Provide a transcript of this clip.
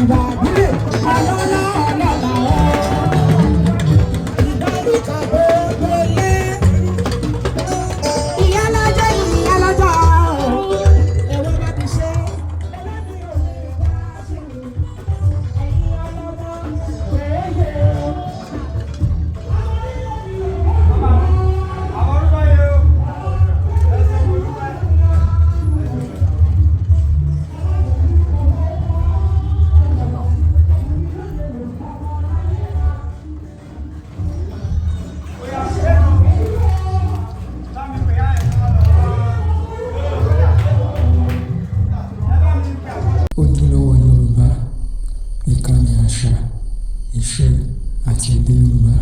Ìbàdílé ọlọ́lá ọlọ́lá o. Ìbáríkà gbogbo lé. Ìyálọ́jọ́ ìyálọ́jọ́ o. Ẹ̀wọ́n bá ti ṣe. Ẹlẹ́ni ò lè dá sí i. Ẹ̀yin ọlọ́mọ gbèéyè o. Àwọn orúkọ yìí o. Ẹsẹ̀ orúkọ yìí. Oya, ṣé bá mi pè á ẹ̀ fún ọ lọ. Ẹ bá mi pè àwọn. Ojúlówó Yorùbá, ìkànnì àṣà, ìṣe àti èdè Yorùbá.